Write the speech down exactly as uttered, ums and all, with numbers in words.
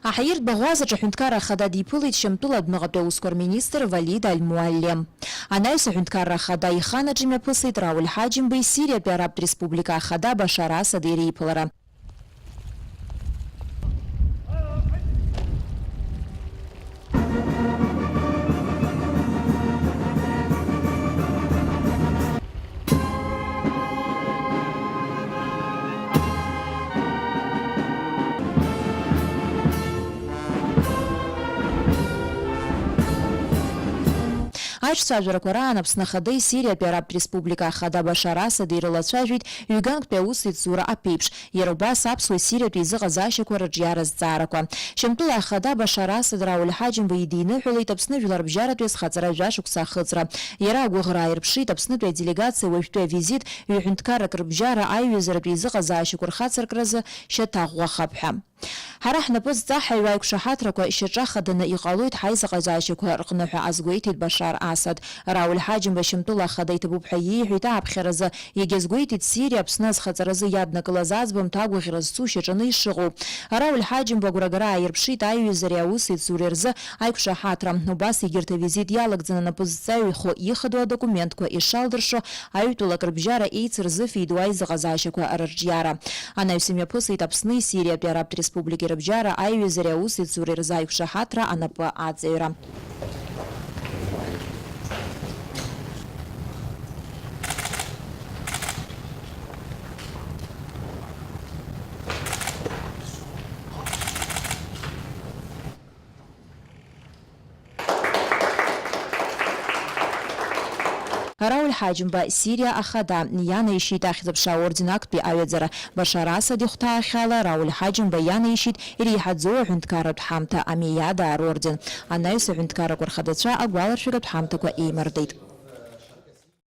Аҳаиртә баӷәазаҿ аҳәынҭқарра ахада диԥылеит Шьамтәыла адәныҟатәи аусқәа рминистр Валид Аль-Муаллем. Анаҩс аҳәынҭқарра ахада аиханаҿ имҩаԥысит Рауль Ҳаџьымбеи Сириатәи Арабтә Республика ахада Башар Асади реиԥылара. Аиҿцәажәарақәа раан Аԥсны Ахадеи Сириатәи Арабтә Республика Ахада Башар Асади ирылацәажәеит ҩганктәи аусеицура аԥеиԥш, иара убас аԥсуа-сириатәи еизыҟазаашьақәа рыҿиара зҵаарақәа. Шьамтәыла Ахада Башар Асад Рауль Ҳаџьымба идиныҳәалеит Аԥсны жәларбжьаратәи азхаҵара жәашықәса ахыҵра. Иара агәыӷра ааирԥшит Аԥснытәи аделегациа уажәтәи авизит ҩ-ҳәынҭқаррак рыбжьара аиҩызаратә еизыҟазаашьақәа рхацыркразы шьаҭаӷәӷәахап ҳәа. Ҳара ҳнапы зҵаҳаҩу аиқәшаҳаҭрақәа шьаҿа хаданы иҟалоит ҳаизыҟазаашьақәа рҟны ҳәа азгәеиҭеит Башар Асад. Рауль Ҳаџьымба Шьамтәыла Ахада иҭабуп ҳәа ииҳәеит ааԥхьаразы, егьазгәеиҭеит Сириа Аԥсны азхаҵаразы иаднакылаз аӡбамҭа агәаӷьра зцу шьаҿаны ишыҟоу. Рауль Ҳаџьымба агәрагара ааирԥшит аиҩызареи аусеицуреи рзы аиқәшаҳаҭра. Убас егьырҭ авизит иалагӡаны анапы зҵаҩхо ихадоу адокументқәа ишалдыршо, аҩтәылак рыбжьара еицырзыфеит уа изыҟазаашьақәа рырҿиара. Анаҩс имҩаԥысит Аԥсни Сириатәи Арабтә Республикеи рыбжьара аиҩызареи аусеицуреи рзы аиқәшаҳаҭра анапы аҵаҩра. Рауль Ҳаџьымба, Сириа ахада, ианаишьеит Ахьӡ-аԥша аорден актәи аҩаӡара. Башар Асад ихәҭаахьала Рауль Ҳаџьымба ианаишьеит иреиҳаӡоу аҳәынҭқарратә ҳамҭа Амиадаа рорден. Анаҩс аҳәынҭқаррақәа рхадацәа агәаларшәагатә ҳамҭақәа еимырдеит.